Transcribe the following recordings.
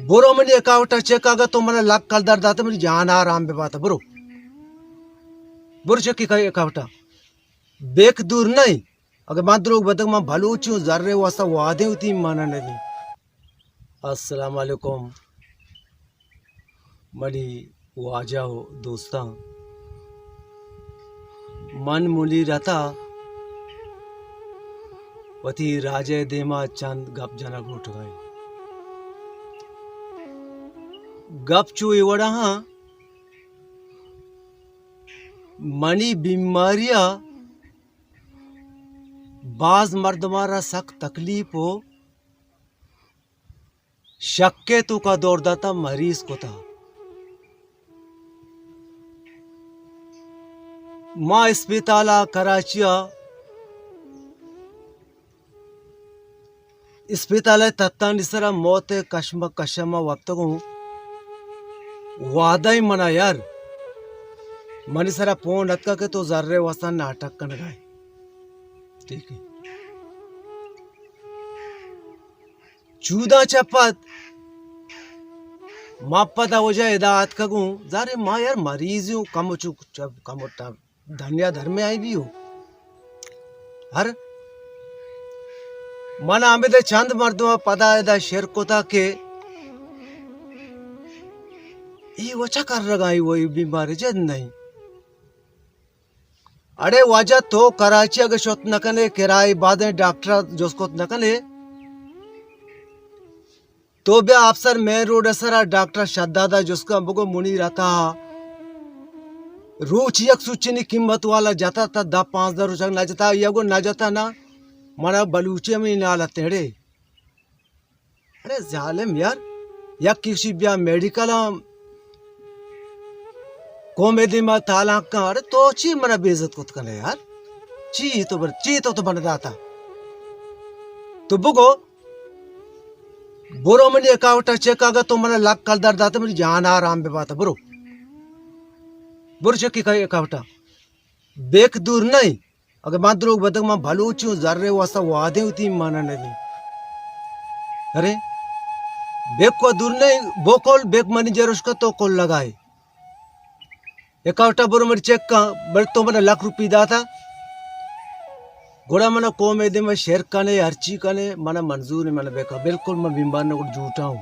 برو money account ءَ چیک، اگاں تو منا لک کلدار داتا منی جان آرام بہ باتا۔ برو، برو چیک اکاؤنٹ ءَ۔ بیک دور نہ ایں۔ اگہ من دروگ بندگ، من بلوچی اوں، زر ءِ واسطہ وعدے وتی مانا نہ دیں۔ السلام علیکم منی واجہ و دوستاں، من منیر عطا وتی راج ءِ دیما چند گپ جنگ لوٹگا ایں۔ گپ چو اے وڑا ہاں، منی بیماری ءَ باز مردماں را سک تکلیف و شک ءِ توکا دور داتا، مریض کتا۔ ما اسپتال ءَ کراچی ءَ اسپتال ءِ تھتانی سرا موت ءِ کشم کشم ءَ وپتگوں۔ وعدہ ءَ منا یار، منی سرا پون اتکا کہ تو زر ءِ واسطہ ناٹک کنگا ئے۔ ٹھیک ہے۔ چوداں چہ پد ما پدا وجہ ادا اتکگوں۔ زارے ما یار مریض اوں، کم و چو، کم و ٹا-، دنیا دھرمے آئی بیو۔ ہر من ہمدے چند مردم پدا ادا شر کتا کہ ای وچا کر رگا ای وہی بیمار جد نہیں۔ اڑے واجہ تو کراچی اگہ شت نہ کنے، کرائے بادیں ڈاکٹر جست کت نہ کنے، تو بیا افسر مین روڈ ءِ سرا ڈاکٹر شداد ءَ جست کن، بگو منیر عطا روچ یک سوچنی قیمت والا جتا تا، دہ پانزدہ روچ نہ جتا، یا گو نہ جتا نا، منا بلوچی ہمیں نالت اڑے۔ اڑے ظالم یار، یک کسی بیا میڈیکل ہم قوم دیما تالان کن۔ اڑے تو چی منا بے عزت کت کنے یار؟ چی تو بر-، چی تو تو بنا داتا؟ تو بگو، برو منی اکاؤنٹ ءَ چیک، اگاں تو منا لک کلدار داتا منی جان آرام بہ باتا۔ برو، برو چیک اکاؤنٹ ءَ۔ بیک دور نہیں۔ اگہ من دروگ بندگ، من بلوچی اوں، زر ءِ واسطہ وعدے وتی مانا نہ دیں۔ ارے بیک و دور نہیں، بوکل بیک منی جروش کا تو کل لگائے۔ اکاؤنٹ ءَ برو مر چیک کن، بلے تو منا لک روپی داتا۔ گڑا منا قوم دیما شر کنے، ہرچی کنے، منا منظور، منا بکا۔ بالکل من بیمار نہ، گڑ جھوٹا اوں۔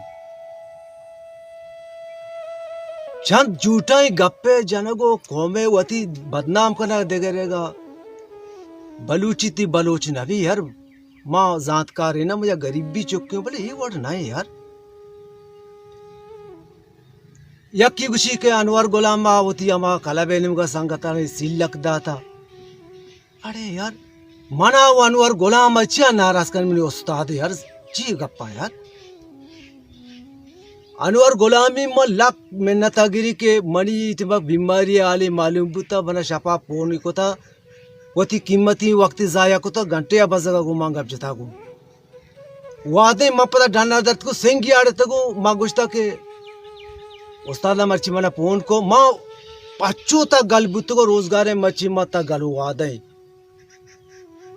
چند جھوٹائیں گپے جنگ و قومے وتی بدنام کنگ دگرے گا۔ بلوچی تی بلوچ نہ بی یار۔ ما زانتکارے نہ، مجا غریبی چکے، بلے اے وڑ نہ یار۔ یکی گوشی کہ انور غلام ءَ وتی ہما کلب ءِ نیمگا سنگتانی سی لک داتا۔ اڑے یار، منا و انور غلام ءَ چیا ناراض کن؟ منی استاد یار، چی گپا یار؟ انور غلامی من لک منت ءَ گری کہ منی اتبا بیماری حالے معلوم بوتا، منا شپا پون کتا، وتی قیمتی وقت ضائع کتا، گھنٹے ءَ بزگا گوں من گپ جتا گوں۔ وہدے من پدا ڈن ءَ درتگوں، سنگی آڑتگوں، ما گوشتا کہ استاد ءَ مرچی منا پون کو، ما پچو تا گل بوتگوں، روزگارے مرچی ما تا گل و وہدے۔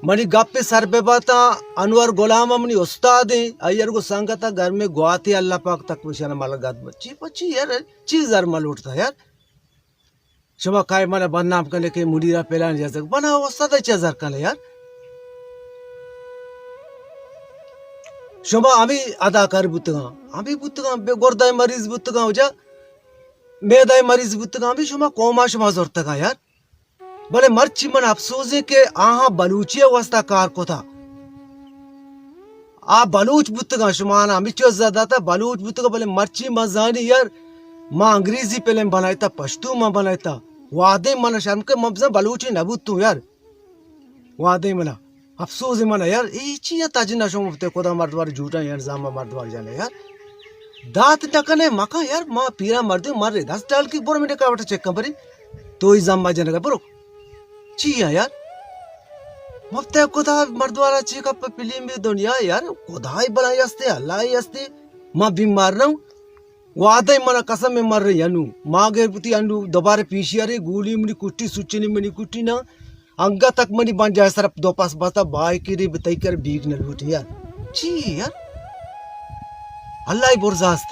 منی گپ سر بہ باتا، انور غلام منی استاد ہیں، آئی ار گو سنگتا گرمے گواتے، اللہ پاک تک بشان ملگات بچی پچی یار، چی زر ملوٹتا یار۔ شما کائے منا بدنام کنے کہ منیرا پلان جزگ۔ بنا استاد چہ زر کنے یار۔ شما ہمیں اداکار بوتگاں، ہمیں بوتگاں، بے گردہ مریض بوتگاں، وجہ میدہ مریض بوتگاں، ہمیں شما قوما شما زرتگاں یار۔ بلے مرچی من افسوزے کہ آہاں بلوچی واسطہ کار کتا۔ آ بلوچ بوتگاں، شما آناں ہمے چیز داتا، بلوچ بوتگاں، بلے مرچی ما زانی یار، ما انگریزی فلم بنائیتا، پشتو ما بنائیتا۔ وہدے من شرم کہ من بزاں بلوچے نہ بوتوں یار۔ وہدے منا افسوز منا یار، اے چی ہے تاجنا شما بتے خدا مردوار جھوٹا یار، زاما مردوار جانے یار۔ دات نہ کنے مکن یار، ما پیرا مردے مر رے دست ڈال کی برو میرے کاوٹ چیک کن بری۔ تو ہی زاما جنگا برو۔ چی ہے یار؟ مفتے خدا مردوارا چی کپ پلیم دنیا یار، خدای بلائی ہستے، اللہ ہی ہستے، ما بیمار نہ ہوں۔ وعدہ منا قسم مر رہی انو، ما گئے بوتی انو دوبارہ پیشی ارے گولی منی کٹی سوچنی منی کٹی نا، انگا تک منی بن جائے سر دو پاس بستا بھائی کی ری بتائی کر بیگ نہ لوٹی یار۔ چی یار؟ اللہ ہی برزاست۔